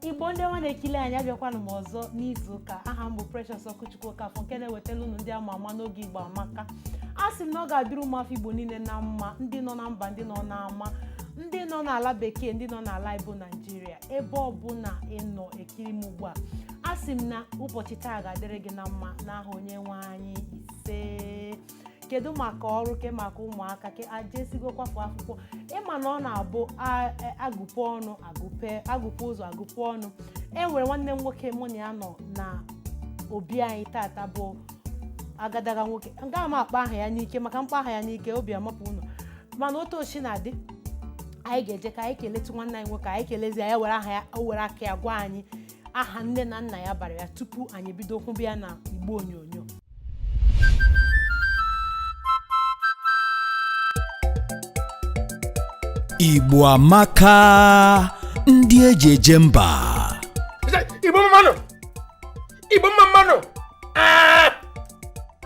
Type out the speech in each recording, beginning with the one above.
Igbo ndị ọma na-ekili anyị, abịakwanụ m ọzọ n'izu ụka. Aha m bụ Precious Ọkụchukwu Okafọ, nke na-ewetara unu ndị ama ama n'oge Igbo Amaka. A sị m na ọ ga-adịrị ụmụafọ Igbo niile na mma, ndị nọ na mba, ndị nọ n'ama, ndị nọ n'ala bekee, ndị nọ n'ala Igbo Naijiria, ebe ọbụla ị nọ ekiri m ugbu a. A sị m na ụbọchị taa ga-adịrị gị na mma n'aha Onye nwe anyị. Ise. Kedu maka ọrụ? Ke maka ụmụaka? Ke ajesigo kwafụ akwụkwọ? Ịma na ọ na-abụ agụpụ ọnụ agụpe, agụpụ ụzọ agụpụ ọnụ. E nwere nwanne m nwoke mụ na ya nọ na obi anyị tata, bụ agadaga nwoke. Nga m akpọ aha ya n'ike, maka mkpọ aha ya n'ike, obi amapụ unu. Mana otu ochi na-adị, anyị ga-eje ka anyị keletụ nwanne anyị nwoke. Anyị kelezi ya, were aha ya, o were aka ya gwa anyị aha nne na nna ya bara ya, tupu anyị bido kwụba ya na igbo onyonyo. Igbo amaka, ndị eji eje mba. Igbo mmanụ, Igbo mma mmanụ. Ah!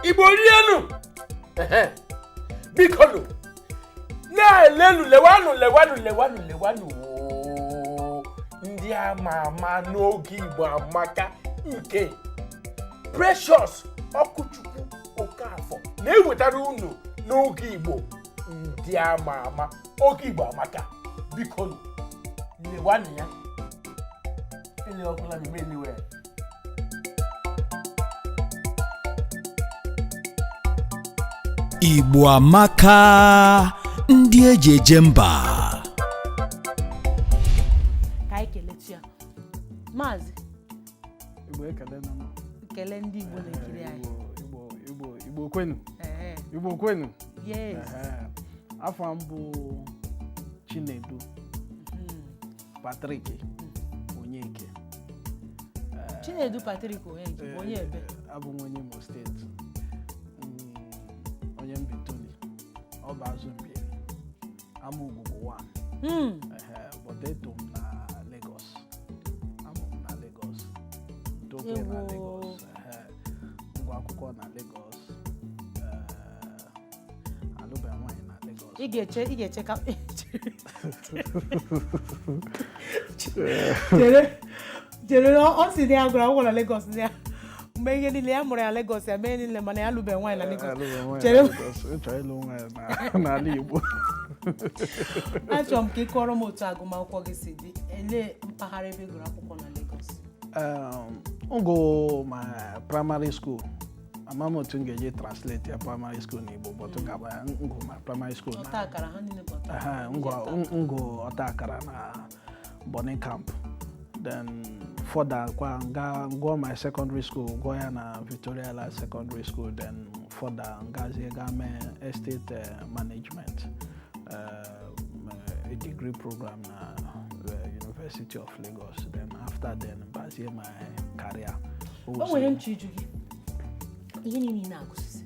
Igbo rienụ. Ehe. Bikonu, na-elelu, lewanụ, lewanụ, lewanụ, lewanụ oo. Ndị ama ama n'oge Igbo Amaka nke Precious Ọkụchukwu Okafọ na-ewetara unu n'oge Igbo ndị ama ama, oge Igbo Amaka. Bikonu, lewanụ ya. Elewakwala m eme elewe ya. Igbo amaka, ndị eji eje mba. Ka anyị keletu ya, maazị. Igbo, ekele na m. Kelee ndị Igbo na-ekiri anyị. Igbo, Igbo, Igbo kwenu. Igbo kwenu. Yes. Ehe. Afa m bụ Chinedu Patrick Onyeke. Chinedu Patrick Onyeke bụ onye ebe? Abụ m onye Imo Steeti, onye Mbaitoli, ọ bụ azụ Mbieri ama Ugwugwu 1. Ehe, but eto m na Lagos, amụ m na Lagos, tokwe na Ewo. Lagos. Ehe, ngụ akwụkwọ na Lagos. Ee, alụbeghị nwaanyị na Lagos. Ị ga-eche ka chere chere. Ọ sị na ya gụrụ akwụkwọ na Lagos, na ya mgbe ihe niile ya mụrụ ya Lagos, ya mee niile, mana ya alụbeghị nwaanyị na Lagos. Alụbeghị nwaanyị Chere. na Lagos. Ị chọrọ ịlụ nwaanyị n'ala Igbo. Achọrọ m ka ị kọrọ m otu agụmakwụkwọ gị si dị. Elee mpaghara ebe ị gụrụ akwụkwọ na Lagos? M gụ my primary school. Ama m otu m ga-eji translate ya primary school n'Igbo, but m ga-agba ya ngụ my primary school na Ọta akara, ha niile bụ ọta Ehe, akara. ngụ ọta akara na Bonny Camp, then further kwa nga gụọ my secondary school, gụọ ya na Victoria Island Secondary School, then further ngazie gaa mee estate management, a degree program na University of Lagos. Then after then bazie my career. O nwere nchọ iju gị ihe niile ị na-agụsisi,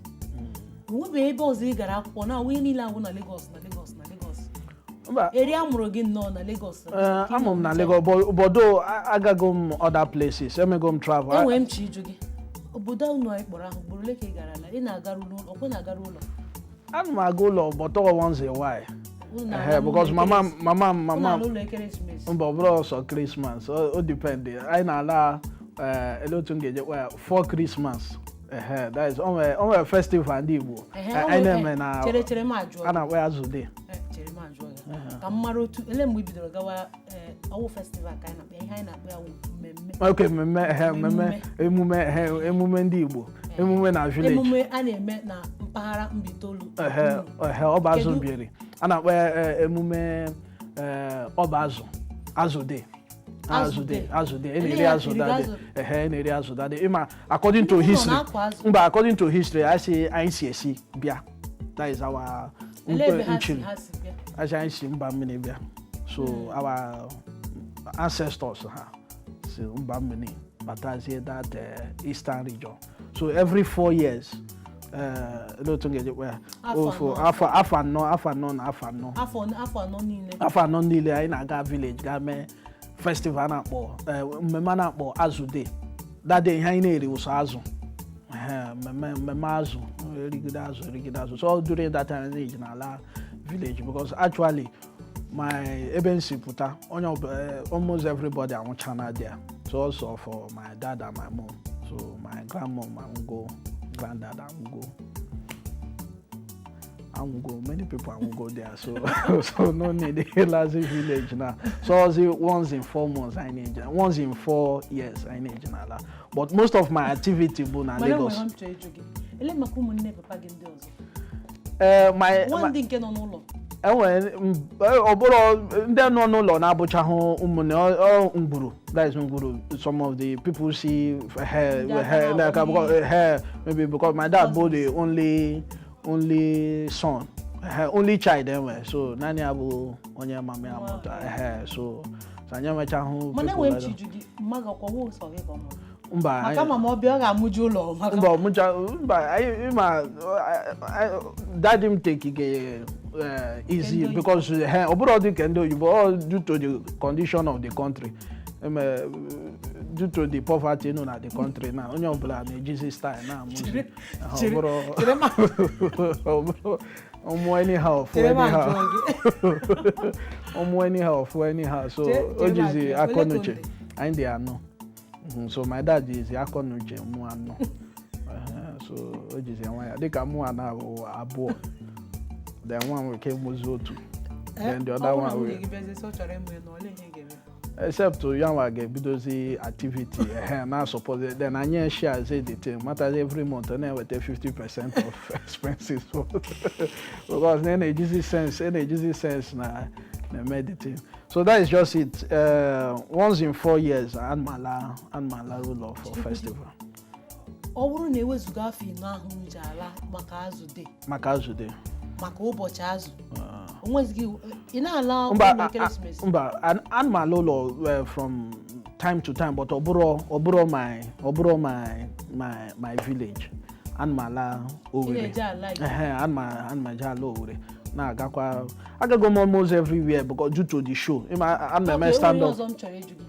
o nwebeghị ebe ọzọ ị gara akwụkwọ na ihe niile agwụ na Lagos, na Lagos, na Lagos? Mba. Eri a mụrụ gị nnọọ na Lagos na Lagos? Amụ m na Lagos, but though agago m other places, emego m travel. Enwere m chọ iju gị, obodo unu anyị kpọrọ ahụ, ugboro ole ka ị gara ala? Ị na-agara ụlọ ọkwa? Na-agara ụlọ? Ana m aga ụlọ, but all once a while. Unu na-ala Ehe, n'ụlọ because mama mama m unu mama na-ala m ụlọ ekeresimesi? Mba, ọ bụrụ ọsọ Christmas, o depend. Anyị na-ala ele otu m ga-ejekwa ya for Christmas. Ehe, that is, o nwere festival ndị Igbo Ehe, anyị o nwere- na-eme na Chere, chere, m ajụọ a na-akpọ ya Azụ Day. Chere m ajụọ gị ka m mara otu ele mgbe i bidoro gawa. Ọwụ festival ka anyị na-akpọ ya? Ihe anyị na-akpọ ya wụ mmemme. Ok, mmemme, ehe, mmemme, emume, ehe, emume ndị Igbo, emume na village. Emume a na-eme na mpaghara Mbaitoli. Ehe, ehe, ọ bụ azụ Mbieri a na-akpọ ya, emume, ọba azụ, Azụ Day. Azụ Azụ Day. Day. Azụ Day, ị Ele na-eri ya azụ iri that day. azụ? Ehe, ị na-eri azụ that day. Ịma, according to Ndị ụlọ history na-akọ azụ. Mba, according to history, anyị si, anyị si esi bịa, that is our Ele ebe ha si? nchiri. Ha si bịa? Asị anyị si mba mmiri bịa, so our ancestors ha si mba mmiri batazie that eastern region. So every 4 years, ele otu m ga-ejekwa ya? Afọ Ofu 4. Afọ 4, afọ 4 na afọ 4. Afọ 4 niile. Afọ 4 niile anyị na-aga village gaa mee festival a na-akpọ, mmemme a na-akpọ Azụ Day. That day, ihe anyị na-eri ụsọ azụ. Ehe, mmemme azụ, erigide azụ, erigide azụ. So during that time anyị ji n'ala village, because actually My ebe m si pụta, onye almost everybody anwụchana there, so also for my dad and my mom. So my grandmom anwụgo, granddad anwụgo, anwụgo, many people anwụgo there, so no need ịlazi village now. So ozi once in 4 months anyị na-eje, once in 4 years anyị na-eje n'ala, but most of my activity bụ na Mana Lagos. enwere m chọrọ ịjụ gị, ele maka ụmụnne papa gị ndị ọzọ? My Nwa ndị nke nọ n'ụlọ. Enwere ọ bụrụ ndị nọ n'ụlọ na-abụchahụ ụmụnne, ọ ngwuru, that is ngwuru. Some of the people see hair Ndị aka hair na-abụ like because hair, maybe because my dad bụ the only son, only child enwe, so naanị ya bụ onye mama ya mụta. So anyị enwechahụ Mana people enwere m like chọ ịjụ gị, mma gị ọkwa sọ gị ka ọ mụrụ? that. Mba. Maka ma ọ bịa, ọ ga-amụju ụlọ maka Mba, ọmụcha mba. Anyị ma daddy m take it easy Ndị oyibo. because ọ bụrụ dị ka ndị oyibo, all due to the condition of the country, due to the poverty nọ na the country na onye ọbụla na-ejizi style na-amụzi. Ọ bụrụ Chere ma ọ bụrụ ọmụ anyhow fụ Chere ma anyhow jụọ gị. Ọmụ anyhow fụ anyhow, so Chere o ma jizi jụọ, akọ ole ka n'uche. unu dị? Anyị dị anọ. So my dad jizi akọ n'uche mụ anọ. So o jizi nwa ya dịka mụ ana bụ abụọ, then nwa nwere ike ịmụzi otu, then the other Ọ bụrụ na one nwunye will gị bịazie sị ọ chọrọ ịmụ ya na olee ihe ị ga-eme? Except ya nwa ga-ebidozi activity na support, then anyị share the thing matters. Every month ọ na-eweta 50% of expenses, because na na-ejizi sense, na-ejizi sense na na-eme the thing. So that is just it. Once in 4 years anmala ụlọ for festival. Ọ bụrụ na ewezuga afọ 40 ahụ m ji ala maka azụ dị Maka azụ dị. Maka ụbọchị azụ, o nwezighị ị na-ala Mba. ụlọ ekeresimesi? Mba, ana m ala ụlọ from time to time, but ọ bụrụ my ọ bụrụ my village, ana m ala Ị Owerri. na-eje ala Igbo. Ehe, ana m eje ala Owerri, na-agakwa, agago m almost everywhere because due to the show, ịma ana m eme Okay, stand onwe up. ihe ọzọ m chọrọ ịjụ gị,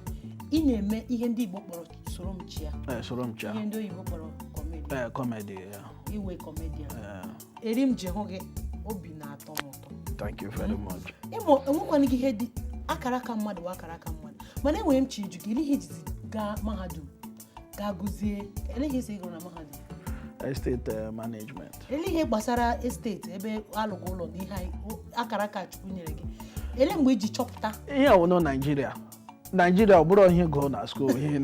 ị na-eme ihe ndị Igbo kpọrọ soro m chịa. Soro m chịa. Ihe ndị oyibo kpọrọ comedy. Comedy, yeah. Iwe comedian. Eri m ji hụ gị, obi na-atọ m ụtọ. Thank you very much. Ịmụ enwekwana gị ihe dị akara aka mmadụ bụ akara aka mmadụ, mana enwere m chi ịjụ gị, ele ihe ijizi gaa mahadum gaa gụzie, ele ihe isi ịgụrụ na mahadum? Estate management. Ele ihe gbasara estate ebe alụghị ụlọ na ihe akara aka Chukwu nyere gị, ele mgbe iji chọpụta? Ihe a wụ nọ Naijiria, Naijiria ọ bụrụ ihe gụọ na school, ihe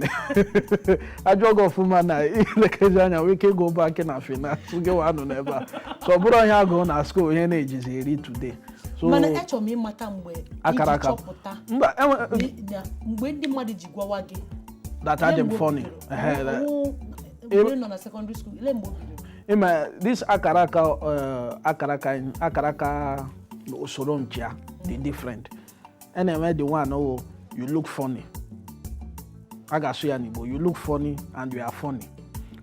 ajụọ gị ọfụma na ilekezi anya nwee ike ịgụ banking na finance gị wa nọ n'ebe a. So ọ bụrụ ihe agụụ na school, ihe na-ejizi eri today, so Mana achọrọ m ịmata mgbe Akara iji aka. chọpụta Mba, na mgbe ndị mmadụ ji gwawa gị that ele adị m mgbe o funny. bidoro? Ehe, Mgbe ị nọ na secondary school, ele mgbe o bidoro? Ịma this akara aka, akara aka, akara aka usoro nchịa dị different. A na-eme the one, oh, you look funny, a ga-asụ ya n'Igbo, you look funny and you are funny.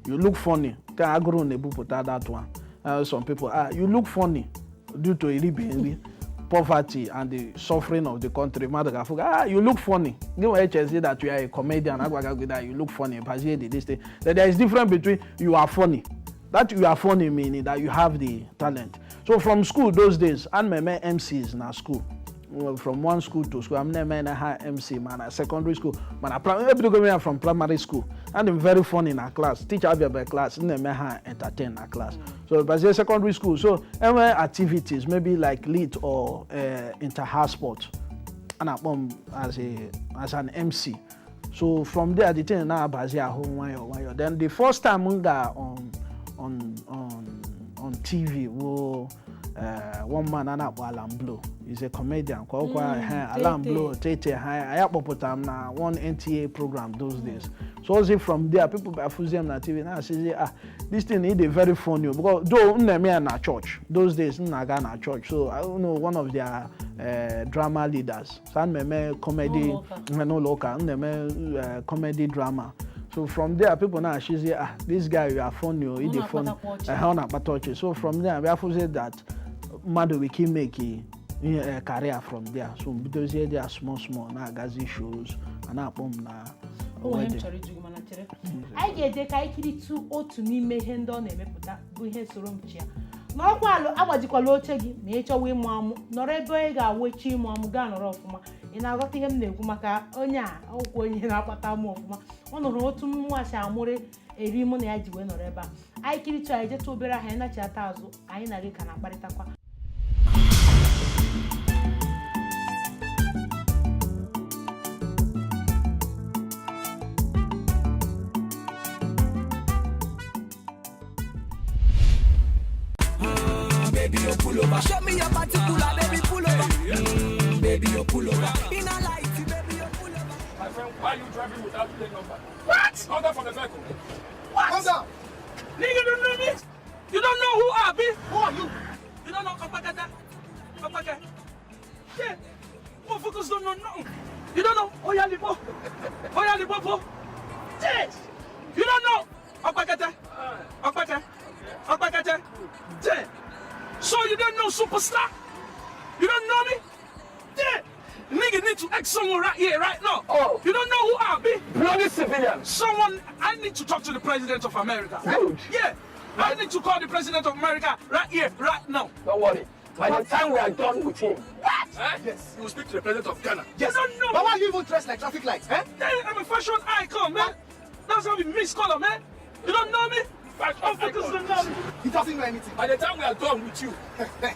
You look funny ka agụrụ na-ebupụta that one. Some people, ah, you look funny due to eribe nri, poverty and the suffering of the country. Mmadụ ga-afụ gị, ah, you look funny, gị nwere echezi that you are a comedian, agwaga gị that you look funny, bazie the this thing. That there is difference between you are funny, that you are funny meaning that you have the talent. So from school those days, ana m eme MCs na school. Well, from one school to school I'm na-eme na ha MC, ma na secondary school, ma na ebidogo m ya from primary school, and I'm very funny na class. Teacher abịa class, m na-eme ha entertain na class. So bazie secondary school, so enwe activities maybe like lit or inter-house sport, a na-akpọ m as an MC. So from there the thing na-abazi ahụ nwayọọ nwayọọ. Then the first time m ga on TV wo one man a na-akpọ Alan Blow, he's a comedian kwa ọkwa. Alan Tete. Blow Tete ha anyị akpọpụtara m na one NTA program those days. So ozi from there people afụzie m na TV na-asịzi, ah, this thing e dey very funny o, because though m na-eme ya na church those days, m na-aga na church, so I know one of their drama leaders, so ana m eme comedy. N'ụlọ ụka. N'ụlọ ụka m na-eme comedy drama. So from there people na-asịzi, ah, this guy, you are funny o, e Ọ dey funny. na-akpatakwa ọchị. Ọ na-akpata ọchị. So from there bịa fụzie that mmadụ nwere ike make ihe career from there. So m bidozie there small small, na-agazi shows, a na-akpọ m na O nwere m wedding. chọrọ ịjụ gị, mana chere, anyị ga-eje ka anyị kiritụ otu n'ime ihe ndị ọ na-emepụta bụ ihe soro m chịa. Nọrọkwa alụ, agbajikwala oche gị ma ị chọwa ịmụ amụ. Nọrọ ebe ị ga-awechi ịmụ amụ, gaa nọrọ ọfụma. Ị na-aghọta ihe m na-ekwu? Maka onye a ọkwụ, onye na-akpata amụ ọfụma, ọ nụrụ otu nwa si amụrị eri. Mụ na ya ji wee nọrọ ebe a, anyị kiricha, anyị jetụ obere ahịa, anyị nachiata azụ, anyị na gị ka na-akparịtakwa. Baby, you pull over. Show me your particular, baby, pull over. Baby, you pull over. In a light, baby, you pull over. My friend, why are you driving without plate number? What? Come down from the vehicle. What? Come down. Nigga, you don't know me? You don't know who I be? Who are you? You don't know Kapakata? Kapaka? Yeah. Motherfuckers don't know nothing. You don't know Oyalibo? Oyalibopo? Yes. You don't know Opakata? Opaka? Opakata? Yeah. So you don't know superstar? You don't know me? Yeah. Nigga need to ask someone right here, right now. Oh. You don't know who I be? Bloody civilians. Someone, I need to talk to the president of America. Good. Yeah. I need to call the president of America right here, right now. Don't worry. By the time we are done with him, What? Yes. You will speak to the president of Ghana. Yes. You don't know. But why you even dressed like traffic lights, eh? Hey, I'm a fashion icon, man. That's how we mix color, man. You don't know me? Fashion icon. Don't know me. He doesn't know anything. By the time we are done with you, eh,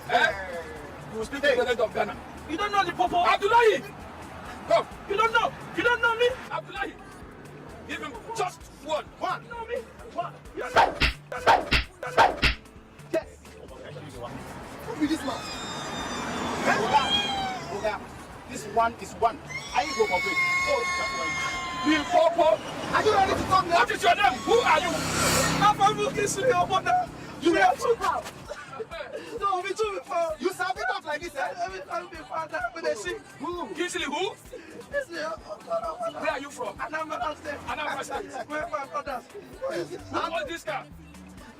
you will speak to the president of Ghana. You don't know the popo. Abdullahi! Come. You don't know. You don't know me? Abdullahi. Give him just one. One. You know me? One. You don't know. Yes. Who be this man? Eh? Oga, Oga, this one is one. I ain't go complain. Oh, The popo. are you ready to talk now? What is your name? Who are you? You We are too proud. No, we too before. You sabi talk like this, eh? Every time before that, when they see Who? Kingsley who? Where are you from? Anambra State. Anambra State. Where my brothers. Who owns this car?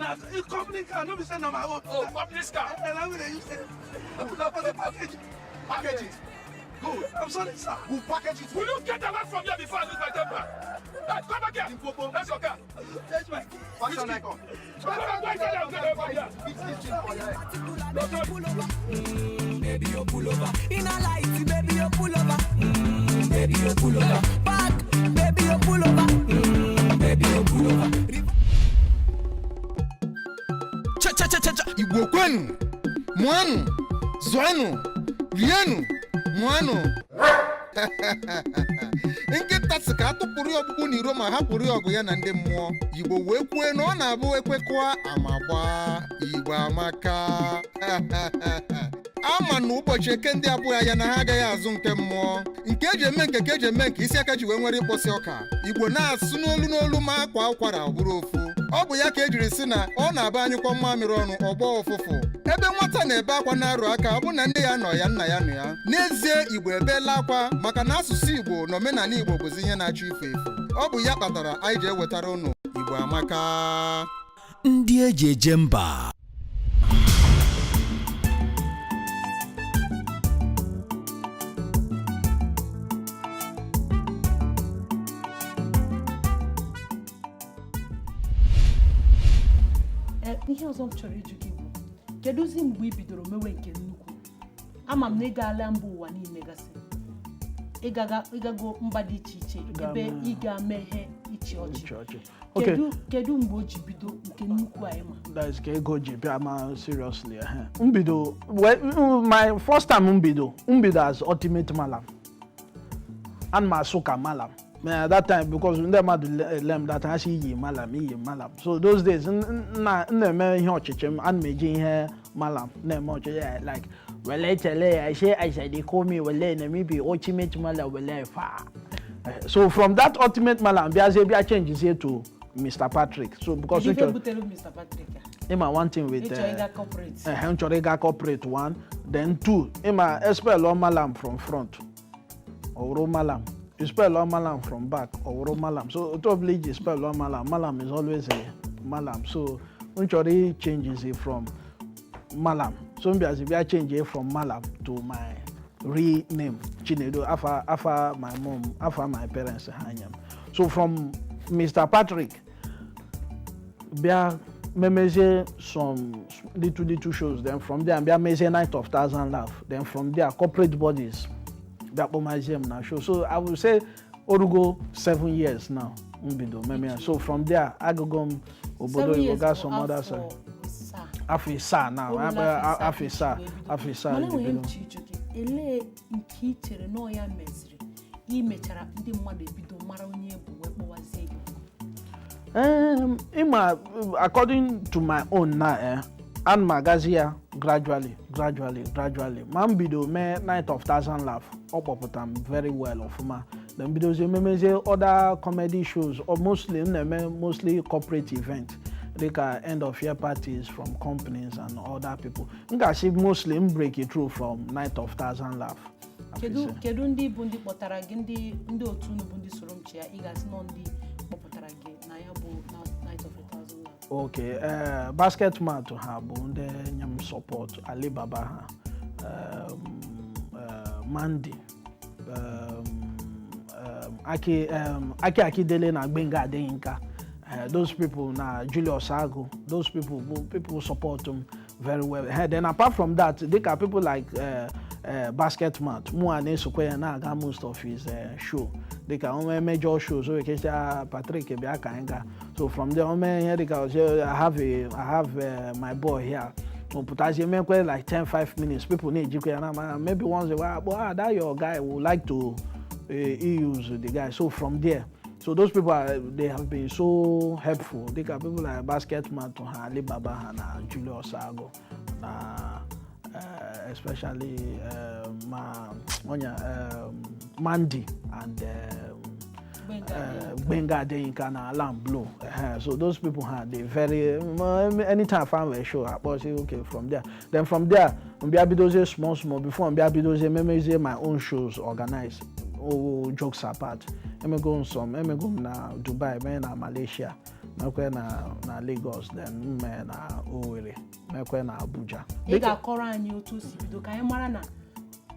Now, the company car, no be say na my own. Oh, company car. And I'm gonna use it. Na for the package. Package it. Good. I'm sorry, sir. We'll package it. Will you get away from here before I lose my temper? Hey, come back here. Limpopo. That's your car. Change my key. Fashion icon. Come on, go inside and get away from here. Fix this thing for your head. Particular, baby, pull over. Baby, you pull over. In a light, baby, you pull over. Baby, you pull over. Back, baby, you pull over. Baby, you pull over. Cha cha cha cha cha! Igbo kwenu, mụanụ, zụanụ, rienụ, mụanụ. Nkịta sị ka atụpụrụ ya ọkpụkpụ n'iro ma hapụrụ ya ọgụ ya na ndị mmụọ. Igbo wee kwue na ọ na-abụ ekwekọa ama gbaa. Igbo amaka. Ama na ụbọchị eke ndị abụghị ya na ha agaghị azụ nke mmụọ nke eji eme nke ka eji eme nke isi aka ji wee nwere ịkpọsị ọka. Igbo na-asụ n'olu n'olu ma akwa ụkwara ọ bụrụ ofu. Ọ bụ ya ka ejiri sị na ọ na-aba anyụkọ mmamịrị ọnụ ọgbọ ụfụfụ. Ebe nwata na-ebe akwa na-arụ aka, ọ bụ na nne ya nọ ya, nna ya nọ ya. N'ezie, Igbo ebeela akwa maka na asụsụ Igbo na omenala Igbo bụzi ihe na-achọ ife efu. Ọ bụ ya kpatara anyị ji ewetara ụnụ Igbo Amaka. Ndị eji eje mba. Ee, ihe ọzọ m chọrọ ịjụ gị bụ, kedụzi mgbe ị bidoro mewe nke nnukwu? Ama m na ị gaala mba ụwa niile gasị, ịgago mba dị iche iche ebe ị ga-eme ihe ịchị ọchị. Ịchị ọchị. Okay. Kedu mgbe o ji bido nke nnukwu anyị ma? That is ka ego ji bịa ma seriously. Mbido, well, my first time mbido as Ultimate Malam. Ana m asụ ka malam. Man, at that time, because ndị mmadụ ele m that time, asị iyi malam, iyi malam. So those days, m na-eme ihe ọchịchị m, ana m eji ihe malam na-eme ọchịchị ya, like wele tele ya say as I dey call me wele na me be Ultimate Malam wele fa. So from that Ultimate Malam bịazie bịa changezie to Mr. Patrick. So because Kedu ife nchọrọ butere Mr. Patrick a? ịma one thing with Ịchọ ịga corporate? M chọrọ ịga corporate, one. Then two, ịma spell malam from front, ọwụrụ malam. You spell malam from back, ọwụrụ malam. So otu ọbụla iji spell malam, malam is always a malam. So m chọrọ i change from malam, so m bịazi bịa change from malam to my real name, Chinedu, afa afa my mom, afa my parents ha anya m. So from Mr. Patrick bịa Memezie some little little shows, then from there bịa mezie Night of Thousand Laugh, then from there corporate bodies bịa kpọmazie m na show. So I will say orugo 7 years now m bido meme ya. So from there agụgo m obodo Seven oyibo, years gaa bụ some other afọ side. 7. Afọ 7 now. O rula afọ afọ 7, 7 wee bido. afọ 7 Mana ji enwere bido. m chi ịjụ gị, elee nke ị chere na ọ ya meziri ị mechara ndị mmadụ ebido mara onye bụ wee kpọwazie gị? Ịma, according to my own now, ana m agazi ya gradually, gradually, gradually. Ma m bido mee Night of Thousand Laugh, ọ kpọpụta m very well, ọfụma. Then bidozie memezie other comedy shows, or mostly m na-eme mostly corporate event, dịka end of year parties from companies and other people. M ga-asị mostly m break it through from Night of Thousand Laugh. Kedu ndị bụ ndị kpọtara gị, ndị otu unu bụ ndị soro m chi ya, ị ga-asị nọ ndị kpọpụtara gị na ya bụ Night of a Thousand Laugh? Okay, Basket Mouth ha bụ ndị nye m support, Alibaba ha, Mandy, Aki Akidele na Gbenga Adeyinka, those people na Julius Agu, those people bụ people support m very well. Then apart from that, dịka people like Basket Mouth, mụ a na-esokwa ya na-aga most of his show, dịka o nwee major shows o nwere ike, "Patrick, bịa ka anyị gaa." So from there o mee ihe dịka o say, I have my boy here." O pụtazie mekwe like 10 5 minutes, people na-ejikwa ya na ama maybe once a while, but ah, that your guy would like to use the guy. So from there, so those people are, they have been so helpful, dịka people like Basket Mouth ha, Alibaba ha na Julius Ago na especially ma onya Mandy and Gbenga Gbenga Adeyinka na Alan Blow. So those people ha they very anytime I find a show, I say okay, from there. Then from there, mbịa bidozie small small before mbịa bidozie memezie my own shows organize. Oh, jokes apart, emego m some, emego m na Dubai, mee na Malaysia, mekwe na Lagos, then mee na Owerri, mekwe na Abuja. Ị ga-akọrọ anyị otu o si bido ka anyị mara na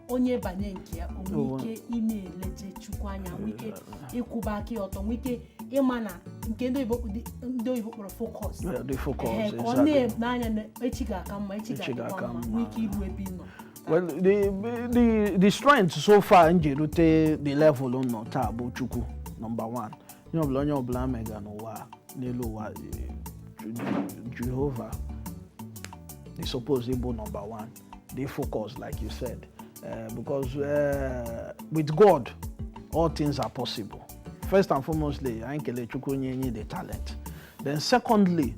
onye banye nke ya, o nwee ike ị na-eleje Chukwu anya, nwee ike ịkwụba aka ya ọtọ, nwee ike ịma na nke ndị oyibo kpọrọ focus. Yeah, the focus, Ehe, ka ọ exactly. na-anya na echi ga-aka mma, echi Echi ga-adịkwa ga-aka mma, mma. nwee ike iru ebe ị nọ. Well, the strength so far m ji rute the level m nọ taa bụ Chukwu, number one. Onye ọbụla mega n'ụwa a, n'elu ụwa, Jehovah is supposed ịbụ number one. The focus, like you said, because with God all things are possible. First and foremostly, anyị kele Chukwu onye enye the talent. Then secondly,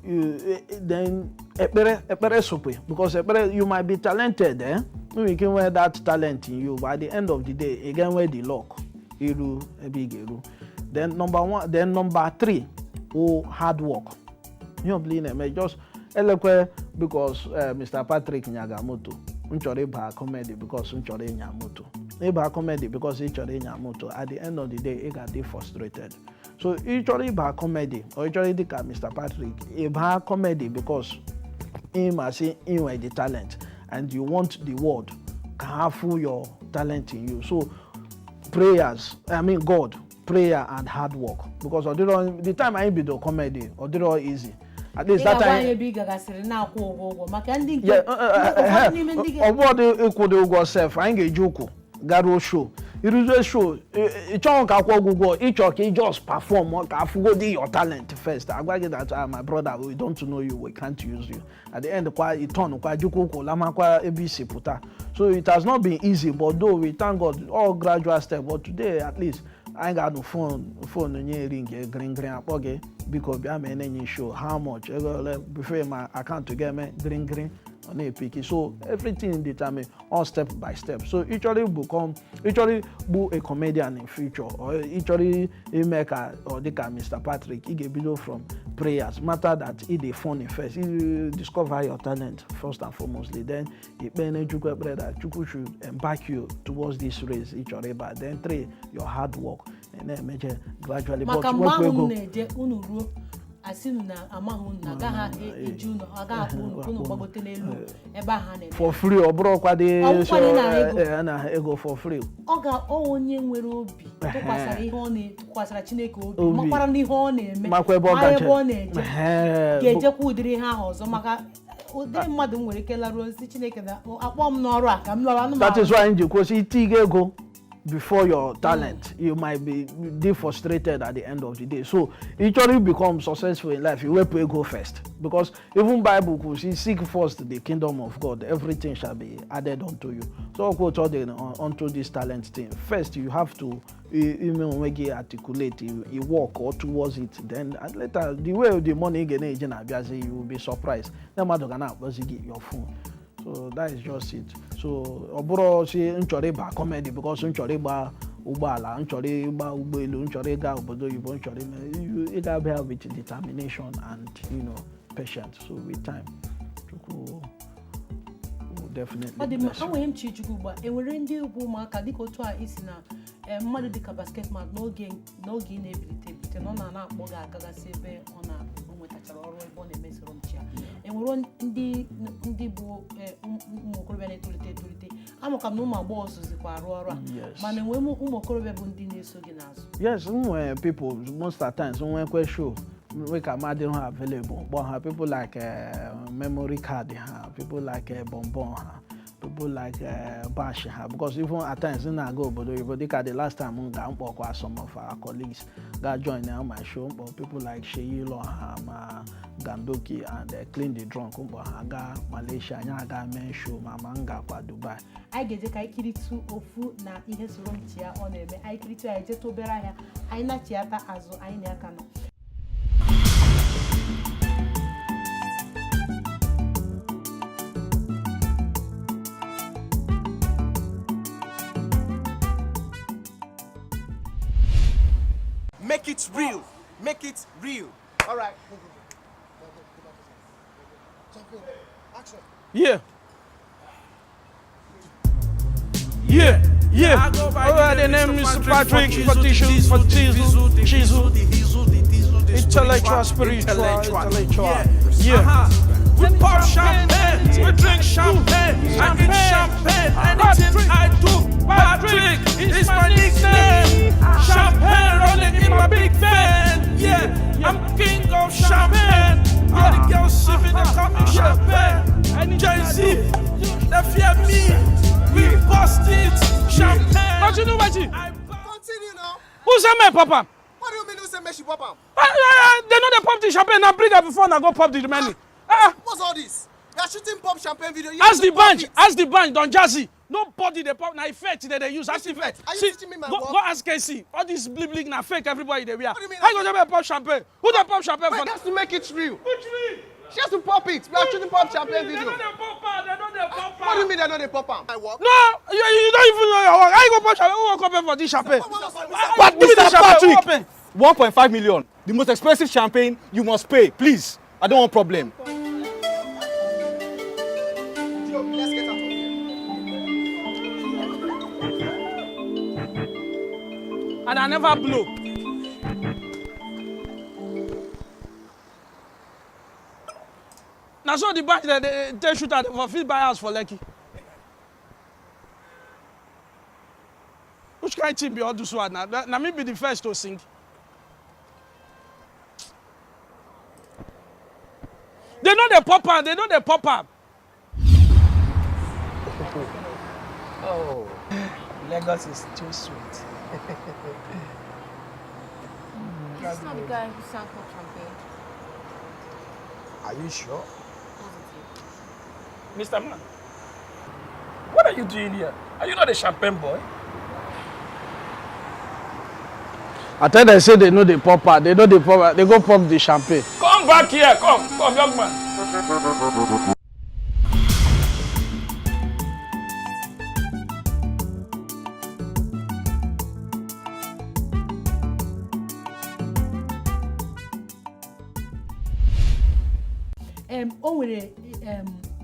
then ekpere sokwe, because ekpere, you might be talented, eh, nwere ike nwee that talent in you, but at the end of the day ị ga-enwe the luck iru ebe ị ga-eru. Then number one, then number three wụ hard work. Ihe ọbụla ị na-eme, just elekwe because Mr. Patrick nyaga moto, m chọrọ ịba comedy because m chọrọ ịnya moto. Ịba comedy because ị chọrọ ịnya moto, at the end of the day ị ga-adị frustrated. So ị chọrọ ịba comedy or ị chọrọ ịdị ka Mr. Patrick, ịba comedy because ị ma sị ị nwere the talent and you want the world ka ha fụ your talent in you. So prayers, I mean God, prayer and hard work, because ọ dịrọ, the time anyị bido comedy, ọ dịrọ easy. At least Ị that ga-agwa anyị time ebe ị gagasịrị na-akwụ ụgwọ maka ndị nke ụfọdụ n'ime ndị ọ bụọdụ ịkwụdị ụgwọ sef, anyị ga-eji ụkwụ garuo show, iruzie show, ị chọghị ka akwụ ụgwọ, ịchọ ka ị just perform ka afụgodi your talent first. Agwa gị that, "Ah, my brother, we don't know you, we can't use you." At the end kwa, ị turn kwa, jikwa ụkwụ lamakwa ebe isi pụta. So it has not been easy, but though we thank God, all gradual step. But today at least anyị ga-anụ phone nye ring green green, akpọ gị, "Biko bịa mee nenye show, how much, ego ole?" Before ma akaụntụ ga-eme green green, ọ na-epiki. So everything determine all step by step. So ị chọrọ ịbụ ị chọrọ ịbụ a comedian in future or ị chọrọ ime ka ọ dị ka Mr. Patrick, ị ga-ebido from prayers, matter that ị dey funny first, you discover your talent first and foremostly, then ikpe na Chukwu ekpere that Chukwu should embark you towards this race ị chọrọ ịba. Then three, your hard work, na-emeche gradually. Maka mgbe wepụ ahụ ego. unu na-eje, unu ruo Asị unu na amaghị unu na agaghị eji unu, agaghị akpọ unu ka unu gbagote n'elu ebe ahụ a na-eme. For free, ọ bụrụkwa dị. Ọ bụrụkwa dị nara ego. Eh, na ego for free. Ọ ga ọ onye nwere obi tụkwasara ihe ọ na tụkwasara Chineke obi, Obi. makwara n'ihe ọ na-eme, Makwa ebe ọ mara gaje. ebe ọ na-eje, ga-ejekwa ụdịrị ihe ahụ ọzọ, maka ụdịrị mmadụ m nwere ike laruo ozi Chineke na akpọ m n'ọrụ a ka m lọrọ anụmanụ. That is why m ji kwụsị itinye ego before your talent. You might be dey frustrated at the end of the day. So you chọrọ become successful in life, you wepụ ego first, because even Bible kwuru sị, "Seek first the kingdom of God, everything shall be added unto you." So ọkwa otu ọ dị onto this talent thing. First you have to ime onwe gị articulate, you work or towards it, then and later the way the money ga na-eji na-abịazi, you will be surprised na mmadụ ga na-akpọzi gị your phone. So that is just it. So ọ bụrụ si m chọrọ ịba comedy because m chọrọ ịgba ụgbọala, m chọrọ ịgba ụgbọelu, m chọrọ ịga obodo oyibo, m chọrọ ime, ị ga-abịa with determination and patience. So with time, Chukwu will definitely Ọ dị mma. bless you. Enweghị m chi Chukwu ugbu a. Enwere ndị bụ ụmụaka dịka otu a isi na mmadụ dịka Basketmouth n'oge ị na-ebilite ebilite na ọ na-akpọ gị agagasị ebe ọ na o nwetachara ọrụ ebe ọ na-emesoro m chi ya. Enwere ndị bụ ụmụ okorobịa na-etolite etolite, amaka m na ụmụ agbọghọ sozikwa arụ ọrụ a? Yes. Mana enwere ụmụ okorobịa bụ ndị na-eso gị n'azụ? Yes, nwere people. Most of the times nwekwe show wey ka mmadụ ha available, kpọọ ha, people like Memory Card ha, people like Bonbon ha, people like Bash ha, because even at times m na-aga obodo oyibo, dịka the last time m ga mkpọkwa some of our colleagues ga join na my show, mkpọ people like Seyi Law ha, ma Gandoki and Clean the Drunk, mkpọ ha gaa Malaysia, anyị aga mee show, ma m gakwa Dubai. Anyị ga-eje ka anyị kiritụ ofu na ihe soro m chi ya ọ na-eme. Anyị kiritụ ya, ejetụ obere ahịa, anyị nachiata azụ, anyị na aka nọ. Make it real. Make it real. All right. Yeah. Yeah. I go by All right, the name is Patrick Fatishu, Fatizu, Chizu, Intellectual, spiritual, intellectual. Yeah. Uh-huh. We pop champagne, we drink champagne, I drink champagne, anything I do, Patrick is my nickname. Champagne running in my big vein. Yeah, I'm king of champagne. All the girls sipping, they call me champagne. Jay Z, they fear me. We bust it, champagne. Continue, wetin? Continue now. Who say make pop am? What do you mean you say make she pop am? They no dey pop the champagne, na bring am before na go pop the remaining. Ah, What's all this? You are shooting pop champagne video. You ask need the to pop bench, it. ask the bench, Don Jazzy. Nobody dey pop, na effect they dey use. Ask effect. Are you See, teaching me my go, work? go ask KC. All this bling bling na fake everybody dey wear. What do you mean? How you go tell me pop champagne? Who dey pop champagne Wait, for? that's to make it real. Which real? She has to pop it. We are shooting pop champagne They video. no dey pop am, they no dey pop What do you am. mean they know they pop am? My work. No, you don't even know your work. How you go pop champagne? Who wan come pay for this champagne? But Give me the Mr. champagne. Who wan Patrick, pay? 1.5 million, the most expensive champagne, you must pay, please. I don't want problem. Let's get out of here. And I never blow. Na so the bank dey dey take shoot at for fit buy house for Lekki. Which kind thing be all this one na? Na me be the first to sing. They no dey pop am, they no dey pop am. Oh, Lagos is too sweet. Is this not the guy who sang Pop Champagne? Are you sure? Positive. Mr. Man, what are you doing here? Are you not a champagne boy? I tell them say they no dey pop am, they no dey pop am, they go pop the champagne. Come back here, come, come, young man. O nwere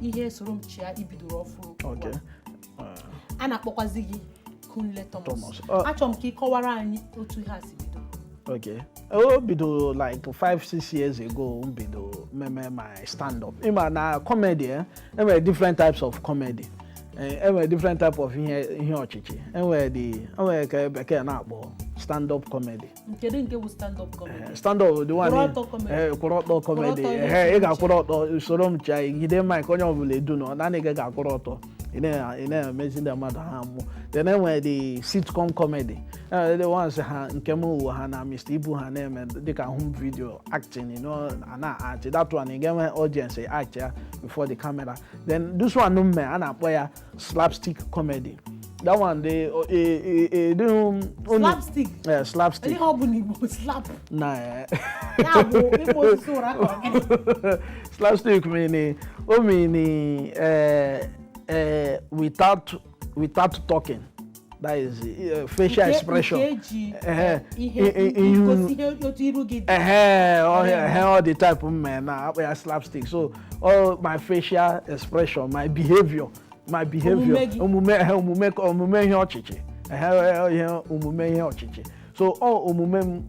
ihe soro m chia ibidoro ọfụrụ ugbu a. Okay. A na-akpọkwazi gị Kunle Thomas. Thomas. Achọrọ m ka ị kọwara anyị otu ihe a si bido. Okay, o bido like 5, 6 years ago. M bido meme my stand up. Ịma na comedy, enwere different types of comedy. Enwere different type of ihe ọchịchị. Enwere ka Bekee na-akpọ stand up comedy. Kedu nke bụ stand up comedy? Stand up, the one Kwụrụ ọtọ comedy. Kwụrụ ọtọ comedy. Kwụrụ ọtọ ihe. Ị ga-akwụrụ ọtọ usoro m chia gide mic, onye ọbụla edu nọ naanị gị ga-akwụrụ ọtọ, ị na-emezi ndị mmadụ ha mụ. Then enwere the sitcom comedy. Enwere the ones ha nke m wụ ha na Mr. Ibu, ha na-eme dịka home video acting, a na-act. That one, ị ga-enwe audience, act ya before the camera. Then this one mme a na-akpọ ya slapstick comedy. That one dey Slapstick? Yeah, slapstick. Ihe ọ bụ n'Igbo, slap Na ya bụ ịkpọ osisi ụra ka ọ gịnị? Slapstick meaning, o meaning without talking, that is facial expression. Nke eji ihe gosi ihe otu iru gị dị. Ehe, all the type mme na akpọ ya slapstick. So all my facial expression, my behavior, Omume gị. Omume, ehe, omume ihe ọchịchị, ehe, ihe omume ihe ọchịchị. So ọ omume m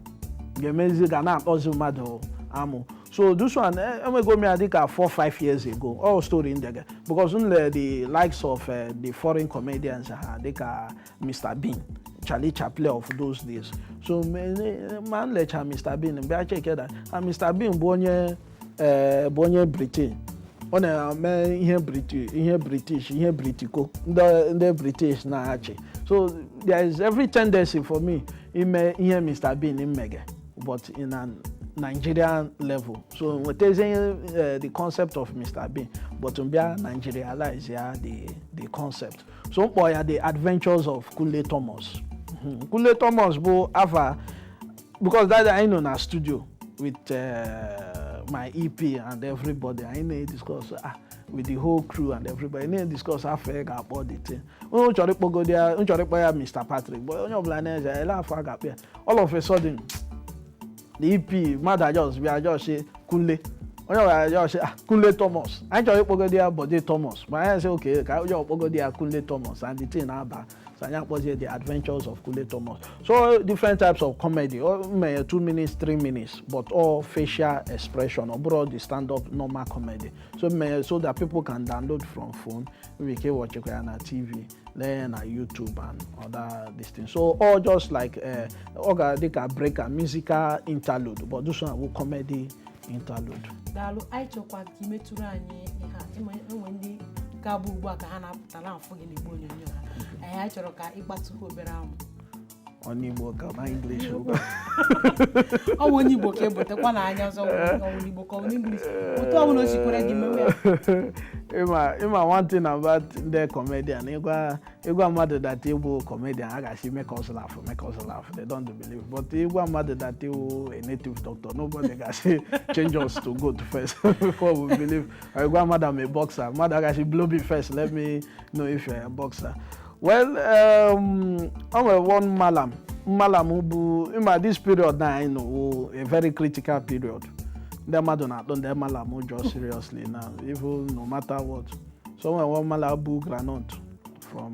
ga-emezi ga na-akpọzi mmadụ amụ. So this one, enwego m ya dịka 4 5 years ago. All story ndege because m lere the likes of the foreign comedians ha dịka Mr Bean, Charlie Chaplin of those days. So ma m lecha Mr Bean, bịa check that, and Mr Bean bụ onye Britain. Ọ na-eme ihe British, ihe British, ihe Britiko, ndị British na-achị. So there is every tendency for me ime ihe Mr Bean mmege, but in an Nigerian level. So nwetazie the concept of Mr Bean, but mbịa Nigerialize ya the concept. So mkpọ ya The Adventures of Kunle Thomas. Kunle Thomas bụ afa because that I nọ na studio with my EP and everybody. Anyị na-discuss with the whole crew and everybody na-discuss afọ ị ga-akpọ the thing. Onye chọrọ ịkpọgodi ya, onye chọrọ ịkpọ ya Mr Patrick, but onye ọbụla na-eze ele afọ a ga-akpọ ya. All of a sudden, the EP mmadụ just bịa just say Kunle. Onye ọbụla just say, "Ah, Kunle Thomas." Anyị chọrọ ịkpọgodi ya Bode Thomas, ma anyị sị okay, ka onye ọkpọgodi ya Kunle Thomas, and the thing na-aba. So anyị akpọzie The Adventures of Kunle Thomas. So different types of comedy, all mere 2 minutes, 3 minutes, but all facial expression. Ọ bụrụ the stand up normal comedy. So mere so that people can download from phone, nwere ike watchikwa ya na TV, lee ya na YouTube and other this thing. So all just like ọ ga dị ka breaker, musical interlude, but this one bụ comedy interlude. Daalụ. Anyị chọkwa ka imetụrụ anyị ihe a. Enwe ndị ga-abụ ugbu a ka ha na-apụta na-afụ gị n'igbe onyonyo ha. Anyị chọrọ ka ịkpatụ ha obere amụ. On Igbo ka na English? Ọ bụ onye Igbo ka ebutekwa na anya ọzọ. Ọ bụ n'Igbo ka ọ bụ n'English, otu ọ bụla o sikwere gị mewe ya. Ịma one thing about ndị comedian, ịgwa mmadụ that ịbụ comedian, a ga-asị, "Make us laugh, make us laugh." They don't believe. But ịgwa mmadụ that ịwụ a native doctor, nobody ga-asị, "Change us to goat first before we believe." Or ịgwa mmadụ, "I'm a boxer," mmadụ ga-asị, "Blow me first, let me know if you're a boxer." Well, o nwere one malam bụ, ịma this period na anyị nọ wụ a very critical period. Ndị mmadụ na-atụ ndị malam ụjọ seriously now, even no matter what. So nwere one malam bụ groundnut from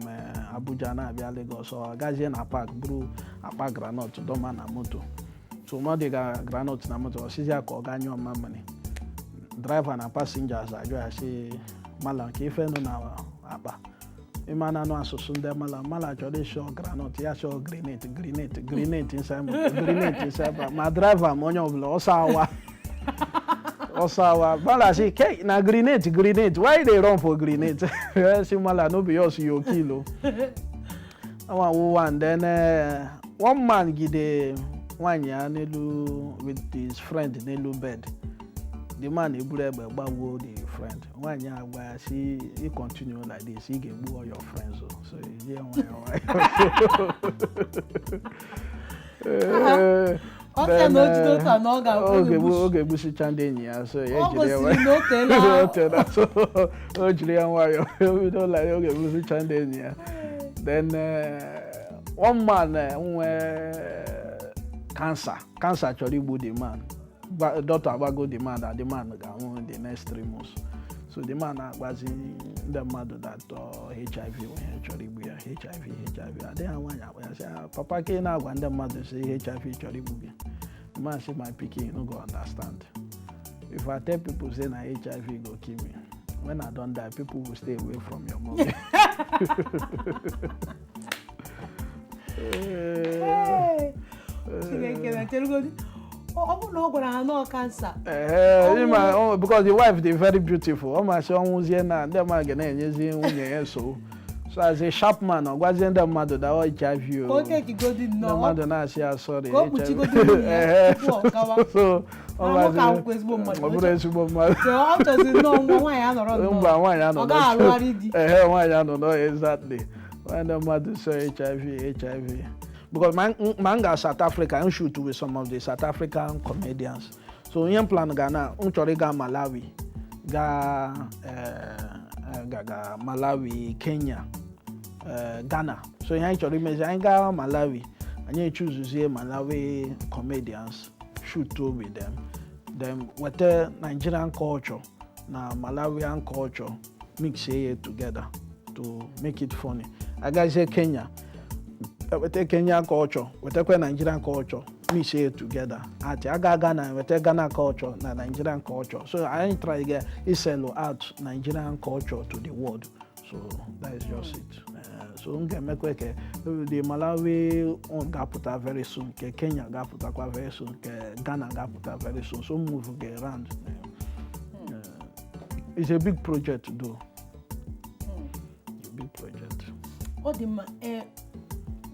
Abuja na-abịa Lagos. Ọ gazie na park buru akpa groundnut dọma na moto. So mmadụ ga groundnut na moto, ọ sịzi ya ka ọ gaa nyụọ mmamịrị. Driver na passengers ajụ ya sị, "Malam, ka ife nọ na akpa?" Ịma na anụ asụsụ ndị malam, malam chọrọ ịshọ groundnut, ya chọọ grenade, grenade, grenade inside moto, grenade inside bag. Ma driver ma onye ọbụla, ọsọ awa, ọsọ awa. Malam say, "Ke na grenade, grenade, why you dey run for grenade?" Say, "Malam, no be yours you kill o." That one wụ one. Then one man gide nwaanyị ya n'elu with his friend n'elu bed. The man eburu egbe gbagbuo the friend. Nwaanyị a gwa ya si, "You continue like this, ị ga-egbu all your friends o." So ejie nwayọọ nwayọọ. Ọ sị na o jide otu a na ọ ọ ga-egbusicha ndị enyi ya. So ya Ọ ejiri ya gosiri na o teela. O teela. So o jiri ya nwayọọ bido like ọ ga-egbusicha ndị enyi ya. Then one man nwee cancer. Cancer chọrọ igbu the man. Doctor agbago the man that the man ga-anwụ in the next 3 months. So the man na-agbazi ndị mmadụ that HIV ihe chọrọ igbu ya, HIV, HIV. Adịghị nwaanyị akpa ya sị, "Ah, papa, ka ị na-agwa ndị mmadụ sị HIV chọrọ igbu gị?" Mama say, my pikin, you no go understand. If I tell people say na HIV go kill me, when I don die, people will stay away from your mommy. Hey! Chineke na chelugodi. Ọ bụrụ na ọ gwara ha nọọ kansa. Eh, ịma, oh, because the wife dey very beautiful. Ọ ma sị ọnwụzie na ndị mmadụ ga na-enyezi nwunye ya nsogbu. So as a sharp man, ọ gwazie ndị mmadụ na ọ HIV Ka o. o tekigodi Ndị nnọọ. mmadụ na-asị ya sorry. Ka o HIV. kpuchigodi nwunye ya tupu ọ gawa. So, ọ Na nwoke mazi- ahụkwa ezigbo mmadụ. Ọ bụrụ ezigbo mmadụ. So, ọ chọzi nnọọ nwa nwaanyị anọrọ nnọọ. Mba, nwaanyị anọ Ọ gaghị alụgharị di. Ehe, nwaanyị anọ nọ, exactly. Nwaanyị mmadụ sọ HIV, HIV. Because ma m ga South Africa, m shoot with some of the South African comedians. So ihe m plan ga na, m chọrọ ịga Malawi, gaa ga Malawi, Kenya, Ghana. So ihe anyị chọrọ imezi, anyị gaa Malawi, anyị echuzuzie Malawi comedians, shoot with them, then weta Nigerian culture na Malawian culture, mix it together to make it funny. Agazie Kenya, weta Kenyan culture, wetakwa Nigerian culture, mix it together. Ati aga Ghana, weta Ghana culture na Nigerian culture. So anyị try get isell out Nigerian culture to the world. So that is just it. So m ga-emekwa ke the Malawi one ga-apụta very soon, ke Kenya ga-apụtakwa very soon, ke Ghana ga-apụta very soon. So move get around. It's a big project though. A big project. Ọ dị mma. Ee,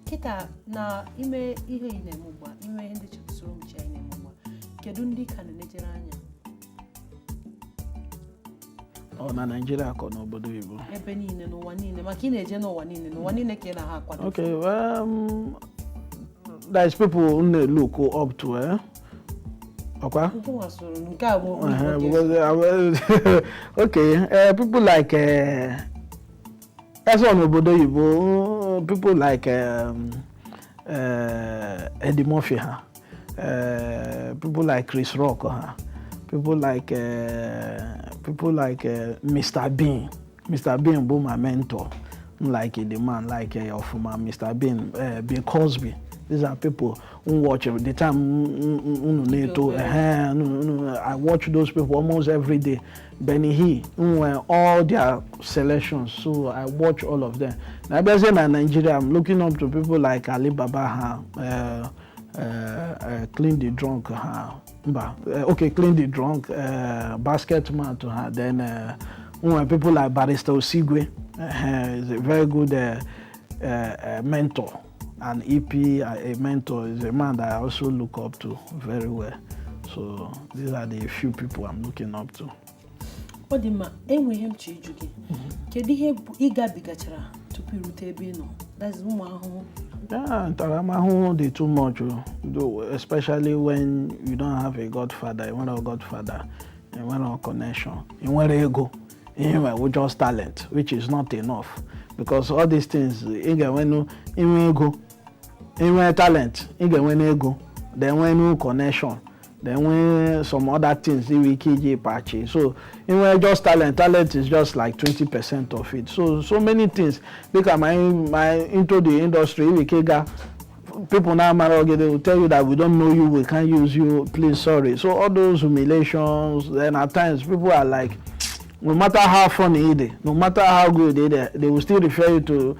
kịta na ime ihe ị na-eme ugbu a, ime ihe ndị soro m chi anyị na-eme ugbu a, kedu ndị ka na-enejere anya? Ọ na Nigeria ka ọ n'obodo oyibo? Ebe niile, n'ụwa niile, maka ị na-eje n'ụwa niile, n'ụwa niile ka ị na ha akwado. Okay, there's people who they look up to, eh? Okay? Nkwụnwa soro nke a bụ Because, okay, people like that's on obodo oyibo, people like Eddie Murphy, ha? People like Chris Rock, ha? People like Mr. Bean. Mr. Bean bụ my mentor. M like the man, like ọfụma Mr. Bean, Bill Cosby. These are people who watch the time unu na-eto. I watch those people almost every day. Benny Hill, nwere all their selections, so I watch all of them. Na abịazie na Nigeria, I'm looking up to people like Ali Baba ha, Clean the Drunk ha, mba, okay, Clean the Drunk, Basket Man to ha, then nwere people like Barrister Osigwe, is a very good mentor. And EP, a mentor, is a man that I also look up to very well. So these are the few people I'm looking up to. Ọ dị mma. Enwe ihe m chọ ịjụ gị. Kedu ihe bụ ị gabigachara tupu irute ebe ị nọ? That is, ụmụ ahụhụ. Yeah, ntaramahụhụ dị too much, oh, though, especially when you don't have a godfather, you nwere godfather, you nwere connection, you nwere ego, you nwere just talent, which is not enough. Because all these things, ị ga-enwe inwe ego, inwe talent, ị ga-enwe ego, then nwee connection, then nwee some other things ị nwere ike iji pachi. So inwe just talent, talent is just like 20% of it. So so many things. Dịka my into the industry, ị nwere ike ịga people now mara gị, they will tell you that we don't know you, we can't use you, please, sorry. So all those humiliations, then at times people are like, no matter how funny it is, no matter how good it is, they will still refer you to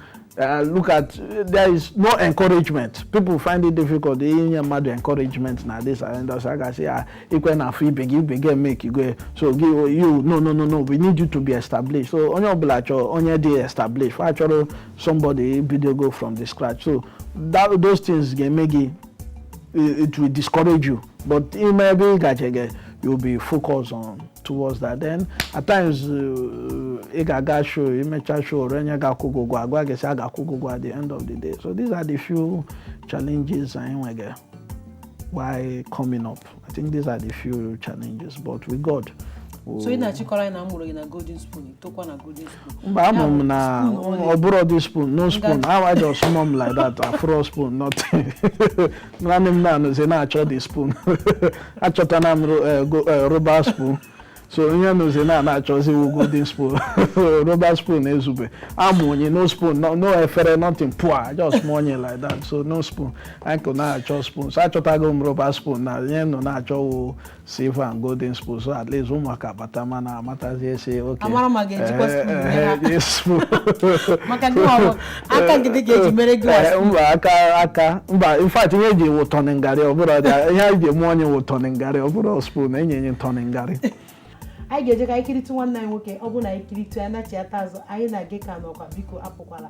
look at, there is no encouragement. People find it difficult. Inye mmadụ encouragement na this and that. So I say, ah, ikwe na afọ ibe gị, ibe gị make you go. So give you, no, no, no, no, we need you to be established. So onye ọbụla chọrọ onye dị established. Fa chọrọ somebody bido go from the scratch. So that those things ga-eme gị, it will discourage you. But ime ebe ị gachege, you'll be focused on towards that. Then at times ị ga-aga show, imecha show, onye ga-akwụ gị ụgwọ, agwa gị sị a ga-akwụ gị ụgwọ at the end of the day. So these are the few challenges anyị nwege while coming up. I think these are the few challenges, but with God. So ị na-achịkọrọ anyị na a mụrụ gị na Golden Spoon, tokwa na Golden Spoon? Mba, amụ m na Spoon ọ bụrụ dị spoon, no spoon. How I just mom like that, afro spoon, nothing. Naanị m na-anụzi na-achọ the spoon. Achọtana m rubber spoon. So ihe nụzi na na-achọzi wụ golden spoon, rubber spoon ezube amụnye, no spoon, no efere, nothing, pụa just mụonye like that. So no spoon, anyị kụ na-achọ spoon. So achọtago m rubber spoon na ihe nọ na-achọ wụ silver and golden spoon, so at least ụmụaka bata mana amatazi esi okay. Amara ma ga-ejikwa spoon nye ha. Yes, spoon. Maka gị nwa bụ aka gị dị ka eji mere gị nwa spoon. Mba, aka mba. In fact, ihe eji wụ tọnị ngarị, ọ bụrụ dị ihe eji eme onye wụ tọnị ngarị, ọ bụrụ spoon enye enye tọnị ngarị. Anyị ga-eje ka anyị kiritụ nwanne anyị nwoke. Ọ bụ na anyị kiritụ ya nachiata azụ, anyị na gị ka nọkwa. Biko apụkwala,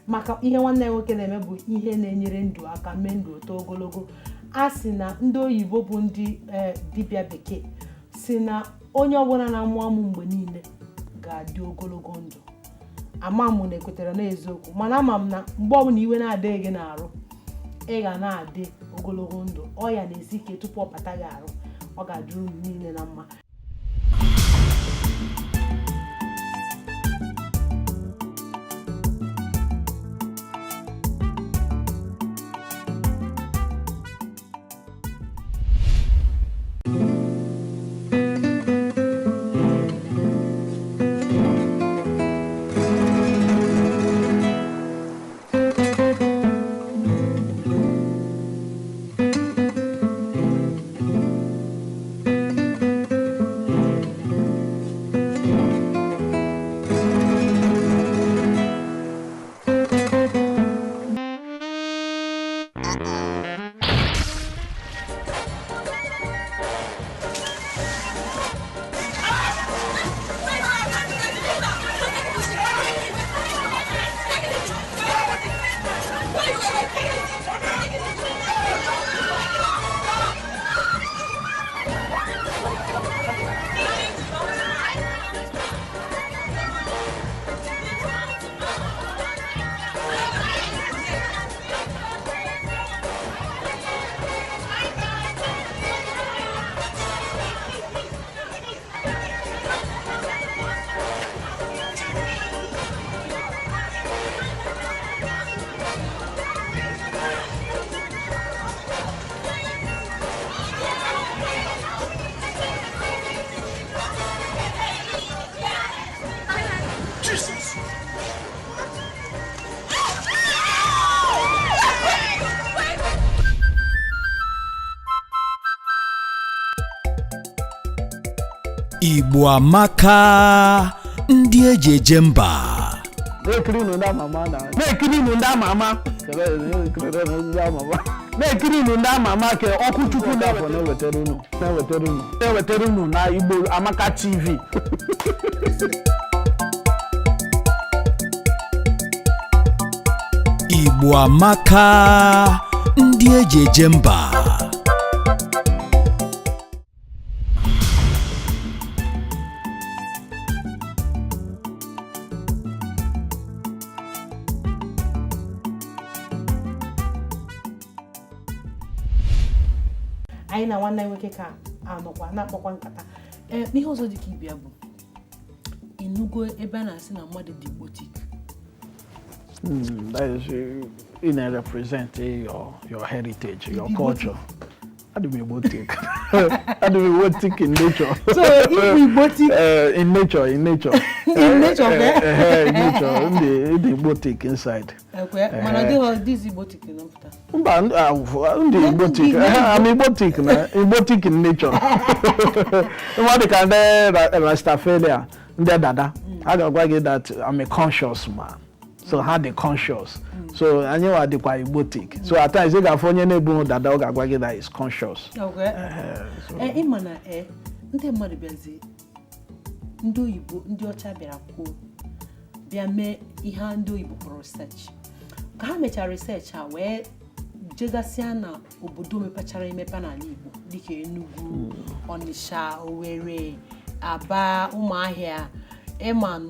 maka ihe nwanne anyị nwoke na-eme bụ ihe na-enyere ndụ aka mee ndụ oto ogologo. A sị na ndị oyibo bụ ndị dibịa bekee si na onye ọbụla na-amụ amụ mgbe niile ga-adị ogologo ndụ. Ama m na ekwetere na eziokwu, mana ama m na mgbe ọbụla iwe na-adịghị gị n'arụ, ị ga na-adị ogologo ndụ. Ọya na-esi ike tupu ọ bata gị arụ. Ọ ga-adịrị unu niile na mma. Jesus! Igbo amaka, ndị eji eje mba. Na-ekiri unu ndị ama ama na-ekiri unu ndị ama ama, ndị ama ama na-ekiri unu, ndị ama ama ka ọkụ Chukwu na-afọ na-ewetara unu, na-ewetara unu, na-ewetara unu na Igbo Amaka TV. Igbo amaka, ndị eji eje mba. Anyị na nwanne anyị nwoke ka anọkwa na-akpakwa nkata. Ee, n'ihe ọzọ dịka ibia bụ ịnụgo ebe a na-asị na mmadụ dị Igbotic. That is, you know, represent your heritage, your culture. Adị m Igbotic. Adị m Igbotic in nature. So, ịbụ Igbotic? In nature, in nature. In nature, In nature, ndị Igbotic inside. Ekwe mana ọ dịghị dịzi Igbotic na mpụta. Mba, ndị Igbotic. I'm Igbotic na Igbotic in nature. Nwa dị ka ndị Rastafaria, ndị dada, a ga-agwa gị that I'm a conscious man. So ha dị conscious. So anyị nwa dịkwa Igbotic. So at times ị ga-afụ onye na-ebu dada, ọ ga-agwa gị that is conscious. Ekwe. Ee, ịma na ee ndị mmadụ bịazi, ndị oyibo, ndị ọcha bịara kwuo, bịa mee ihe ndị oyibo kpọrọ research. Ka ha mechara research, a wee jegasịa na obodo mepechara emepe n'ala Igbo dịka Enugu, Ọnịsha, Owerri, Aba, Ụmụahịa, ịma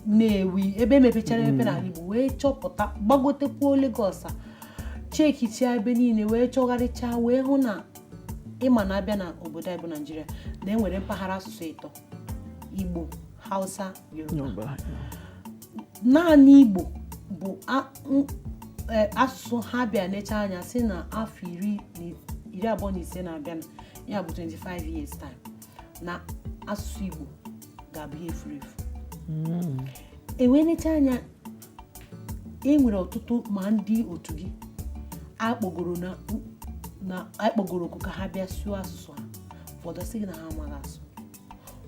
Nnewi, ebe emepechara emepe n'ala Igbo, wee chọpụta, gbagotekwuo Lagos, a chekichia ebe niile, wee chọgharịchaa, wee hụ na ịma na abịa na obodo anyị bụ Naijiria na enwere mpaghara asụsụ ịtọ: Igbo, Hausa, Yoruba. Naanị Igbo bụ asụsụ ha bịa necha anya si na afọ 25 na ya bụ 25 years time. Na asụsụ Igbo ga-abụ ihe furu efu. E wee necha anya, e nwere ọtụtụ ma ndị otu gị akpọgoro na akpọgoro oku ka ha bịa sụọ asụsụ ha. Ụfọdụ sị gị na ha amaghị asụ,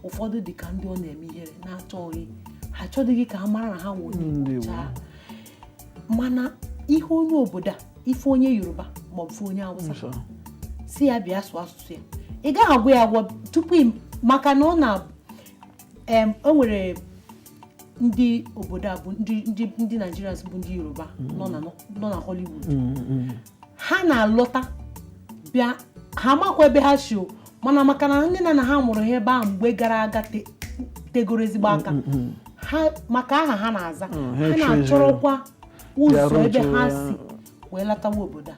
ụfọdụ dị ka ndị ọ na-eme ihere, na-achọghị, ha achọdịghị ka ha mara na ha wụ onye Ndị Igbo Igbo. chaa. Mana ihe onye obodo a, ife onye Yoruba maọbụ ife onye Awụsa si ya bịa sụọ asụsụ ya, ị gaghị agwa ya agwọ tupu maka na ọ na o nwere ndị obodo a bụ ndị Nigerians bụ ndị Yoruba nọ na Hollywood. Ha na-alọta bịa, ha makwa ebe ha si o, mana maka na ndị na ha mụrụ ha ebe ahụ mgbe gara aga, tegoro ezigbo aka ha maka aha ha na-aza. Ha Ha echeziri. na-achọrọkwa ụzọ Bịa ebe ha rụtuo ya. si wee latawa obodo a.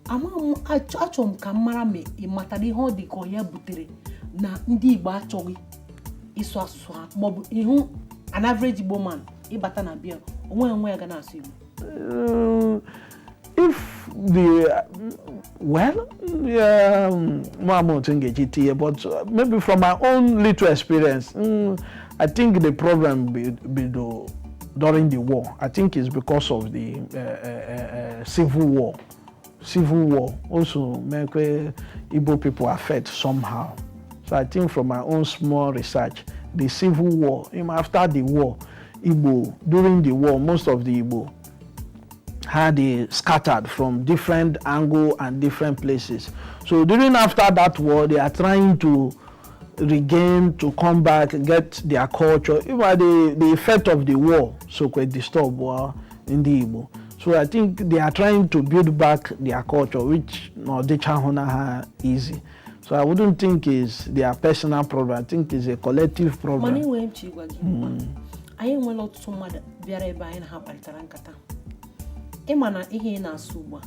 Ama m, achọrọ m ka m mara ma ị matara ihe ọ dị ka ọ ya butere na ndị Igbo achọghị ịsụ asụsụ ha, maọbụ ịhụ an average Igbo man ịbata na bịa onwe onwe ya ga na-asụ Igbo. If the well, yeah, otu m ga-eji tinye, but maybe from my own little experience, I think the problem be during the war. I think it's because of the civil war. Civil war also make Igbo people affect somehow. So I think from my own small research, the civil war, after the war, Igbo, during the war, most of the Igbo had scattered from different angle and different places. So during after that war, they are trying to regain, to come back, get their culture. Even the effect of the war so quite disturb war in the Igbo. So I think they are trying to build back their culture, which no ha easy. So I wouldn't think it's their personal problem. I think it's a collective problem. Mana enwere m chi gwa gị, anyị enwela ọtụtụ mmadụ bịara ebe anyị na ha kparịtara nkata. Ịma na ihe ị na-asụ ugbu a,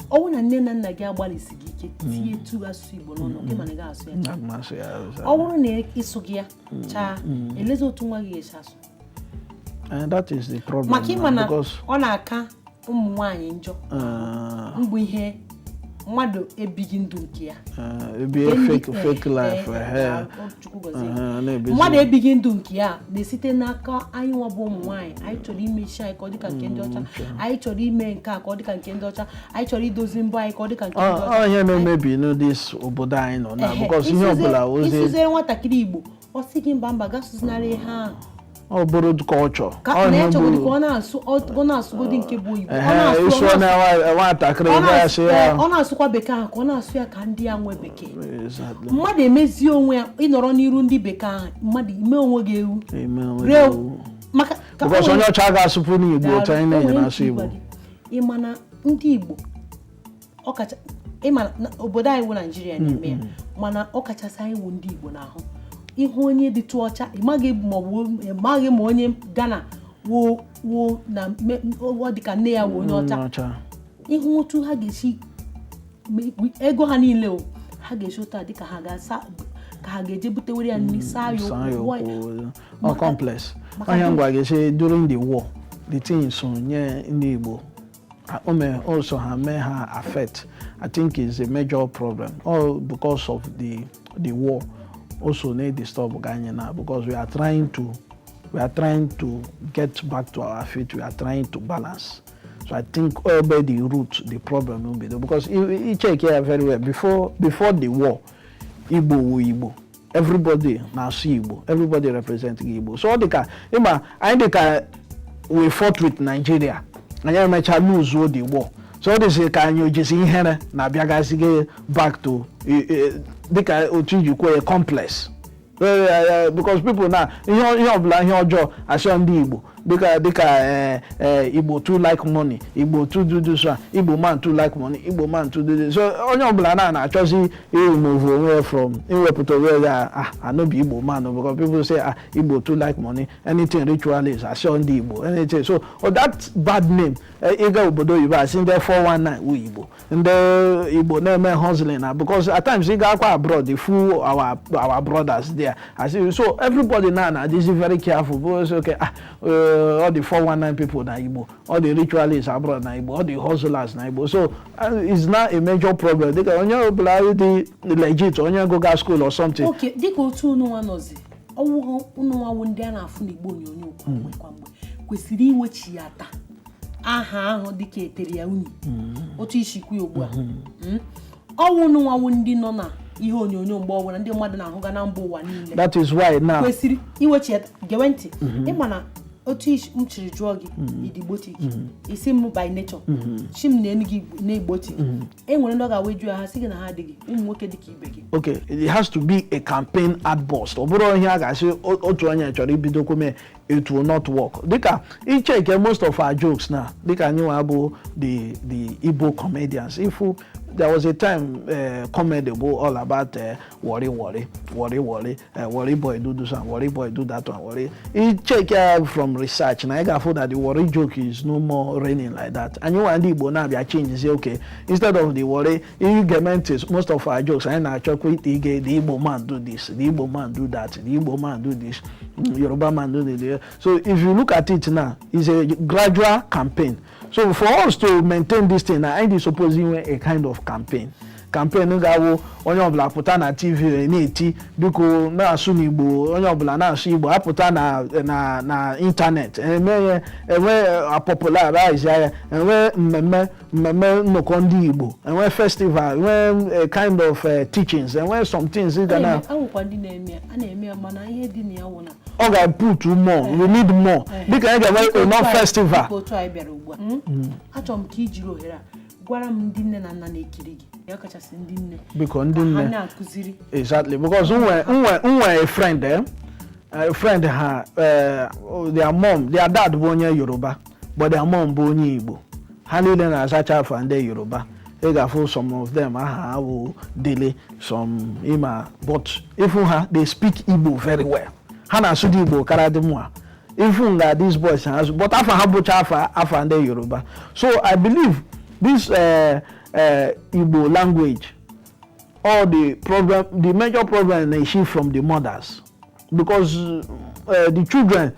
ọ bụrụ na nne na nna gị agbalịsi gị ike tinye tu asụsụ Igbo n'ọnụ gị, mana ị gaghị asụ ya chaa. Asụ ya. Ọ bụrụ na ịsụ gị ya chaa, elezi otu nwa gị ga-esi asụ? And that is the problem. Maka ịma na because ọ na-aka ụmụ nwaanyị njọ mbụ ihe mmadụ ebighị ndụ nke ya. Ebie fake life. Mmadụ ebighị ndụ nke ya na-esite n'aka anyị nwa bụ ụmụ nwaanyị. Anyị chọrọ imechi anyị ka ọ dịka nke ndị ọcha, anyị chọrọ ime nke a ka ọ dịka nke ndị ọcha, anyị chọrọ idozi mbọ anyị ka ọ dịka nke ndị ọcha. Ọ ihe na-emebi n'ụdị obodo anyị nọ na because ihe ọbụla ozi Isụziere nwatakịrị Igbo, ọ sị gị mba mba, gaa sụzinara ihe ahụ. Ọ bụrụ culture. Ka na ya chọgodi ka ọ na-asụ, ọ na-asụgodi nke bụ Igbo. Ịsụọ na nwatakịrị, ọ na-asụkwa bekee ahụ, ka ọ na-asụ ya ka ndị ya nwee bekee. Mmadụ emezie onwe ya ịnọrọ n'iru ndị bekee ahụ, mmadụ ime onwe gị ewu. Maka onye ọcha ga-asụpụ n'Igbo otu anyị na-eji na-asụ Igbo. Ịma na ndị Igbo, ọkacha ịma na obodo anyị wụ Naijiria na-eme ya, mana ọkachasị anyị wụ ndị Igbo n'ahụ. Ihu onye dịtụ ọcha, ịmaghị maọbụ ịmaghị ma onye Ghana wo na ọ dịka nne ya wụ onye ọcha. Ihu otu ha ga-esi ego ha niile o ha ga-esi otu a dịka ha ga-asa ka ha ga-eje butewere ya nri, saa ya ụkwụ. Complex onye ngwa ga-esi during the war, the thing so nye ndị Igbo also ha mee ha affect. I think it's a major problem, all because of the war also na disturb anyị now, because we are trying to get back to our feet, we are trying to balance. So I think ebe the root the problem will be there, because you check here very well, before the war, Igbo wu Igbo, everybody na-asụ Igbo, everybody represent Igbo. So ọ dịka ịma anyị dịka we fought with Nigeria, anyị emechaa lose the war. So ọ dịzị ka anyị ojizi ihere na-abịagazi back to dịka otu iji kwuo ya, complex, because people na ihe ọbụla ihe ọjọọ asịọ ndị Igbo, dịka Igbo too like money, Igbo too do this one, Igbo man too like money, Igbo man too do this. So onye ọbụla na na-achọzi remove onwe from iwepụta onwe ya, ah, I no be Igbo man, because people say, ah, Igbo too like money, anything ritualist asịọ ndị Igbo, anything. So, oh, that bad name, ịga obodo oyibo asị ndị 419 wu Igbo, ndị Igbo na-eme hustling na, because at times ị ga-akwa abroad, they fool our brothers there. Asị, so everybody now na adịzi very careful because okay, ah, All the 419 people na Igbo, all the ritualists abroad na Igbo, all the hustlers na Igbo. So it's not a major problem, dịka onye ọbụla dị legit, onye goga school or something. Okay, dịka otu unu nwa nọzi, ọwụ unu nwa wụ ndị a na-afụ n'igbo onyonyo kwa mgbe kwa mgbe, kwesịrị iwechi ya taa aha ahụ dịka etere ya unyi otu isi kwu ya ugbu a. Ọwụ unu nwa wụ ndị nọ na ihe onyonyo mgbe ọbụla, ndị mmadụ na-ahụga na mba ụwa niile, That is why now kwesịrị iwechi ya. Gewe ntị, ịma na otu m chiri jụọ gị, idigbotik isi m by nature chi m na-enu gị na-igbotik, e nwere ndị ọ ga-awa eju ya, ha sị gị na ha adịghị ụmụ nwoke dịka ibe gị. Okay, it has to be a campaign outburst. Ọ bụrụ ihe a ga-asị otu onye chọrọ ibidokwu mee, it will not work. Dịka icheke most of our jokes now, dịka anyị nwa bụ the Igbo comedians, if there was a time comedy bụ all about worry, worry, worry, worry, worry boy do this one, worry boy do that one, worry. Icheck ya from research na ị ga-afụ that the worry joke is no more reigning like that. Anyị nwa ndị Igbo na-abịa change, say okay, instead of the worry, ige ntị, most of our jokes anyị na-achọkwa ite ige the Igbo man do this, the Igbo man do that, the Igbo man do this, Yoruba man do this. So if you look at it now, it's a gradual campaign. So for us to maintain this thing na, anyị suppose inwe a kind of campaign ga-awụ onye ọbụla pụta na TV na-eti, biko na-asụ n'Igbo, onye ọbụla na-asụ Igbo, apụta na internet eme ya, enwe apopularize ya, enwe mmemme nnọkọ ndị Igbo, enwe festival, enwe a kind of teachings, enwe some things ga na Anwụkwa ndị na-eme ya, a na-eme ya, mana ihe dị na ya wụ na ọ ga-put more, we need more, dịka anyị ga-enwe enough festival. Dịka otu anyị bịara ugbu a, achọrọ m ka i jiri ohere a gwara m ndị nne na nna na-ekiri gị, ọkachasị ndị nne, Biko, ndị ka ha nne. na-akụziri. Exactly, because nwe a friend, a friend ha, their mom, their dad bụ onye Yoruba, but their mom bụ onye Igbo. Ha niile na-azacha afa ndị Yoruba. Ị ga-afụ some of them, aha ha bụ Dele, some Ima, but ifu ha, they speak Igbo very well. Ha na-asụ dị Igbo kara dị mụa. Ifu nga these boys ha asụ, but afa ha bụcha afa ndị Yoruba. So I believe this Igbo language, all the problem, the major problem na-esi from the mothers, because the children,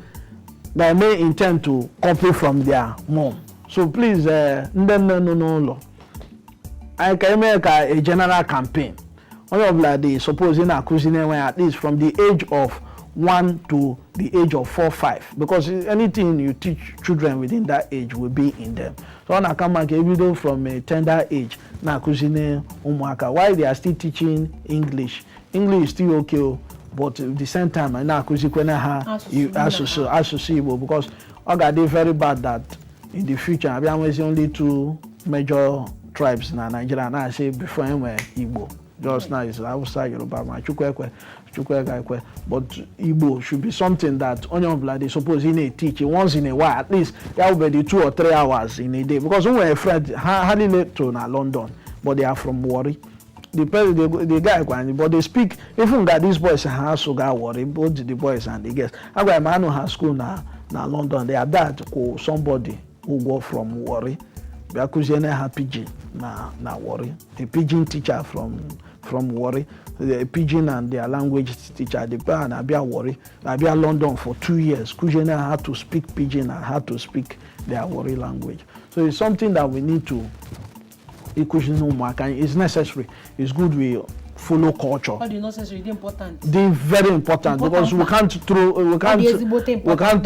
they may intend to copy from their mom. So please, ndị nne nọ n'ụlọ anyị, ka eme ka a general campaign, onye ọbụla dị suppose ị na-akụzi na-enwe at least from the age of 1 to the age of 4, 5, because anything you teach children within that age will be in them. So ọ na-aka mma ka ebido from a tender age na-akụzi ụmụaka while they are still teaching English. English is still okay o, but at the same time anyị na-akụzikwana ha Asụsụ nna. Asụsụ Igbo, because ọ ga-adị very bad that in the future abịa nwezi only two major tribes na Nigeria, na-asị before enwe Igbo. Just now is Hausa, Yoruba, ma Chukwu ekwe, Chukwu ekwe. But Igbo should be something that onye ọbụla dey suppose ị na-teach once in a while, at least ya will be the 2 or 3 hours in a day, because o nwere friend ha niile to na London, but they are from Warri. The person, the guy gwara, but they speak, even that these boys ha asụ ga Warri, both the boys and the girls. Agwara m anụ ha school na London, their dad kwụ somebody ụgwọ from Warri bịa kụziere ha pidgin na Warri. The pidgin teacher from Warri, the pidgin and their language teacher, the man abịa Warri, abịa London for 2 years, kụziere ha how to speak pidgin and how to speak their Warri language. So it's something that we need to ịkụziri ụmụaka. It's necessary, it's good we follow culture. Ọ dị necessary, dị important. Dị very important, because we can't throw we can't Ọ dị ezigbote we important.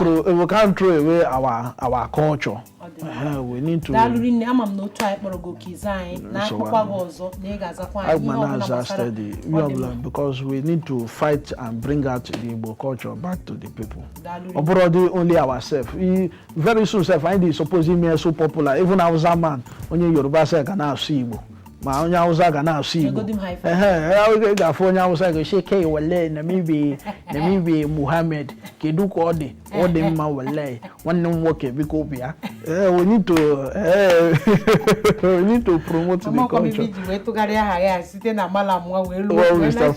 can't throw away our culture. Ọ dị mma. We need to Daalụ rinne. Ama m na otu anyị kpọrọ gị oke ịza anyị na Nsogbu akpọkwa adịghị. Gị ọzọ na ị ga-azakwa anyị Agma ihe ọbụla na-aza gbasara steady ọ ihe dị ọbụla, mma. Because we need to fight and bring out the Igbo culture back to the people. Daalụ. Ọ bụrụ dị only ourselves, very soon sef, anyị dị suppose ime so popular, even Hausa man, onye Yoruba sef ga na-asụ Igbo, ma onye Hausa ga na-asụ Igbo. Egodi m high five. Ehe, ị ga-afụ onye Hausa ga-esi ke wele na mibe Muhammad, kedu ka ọ dị? Ọ dị mma, wele nwanne m nwoke, biko bịa. We need to promote the Amakwa m ebe culture. iji wee tụgharịa aha ya site na malam nwa wee luo Well, wee Mr.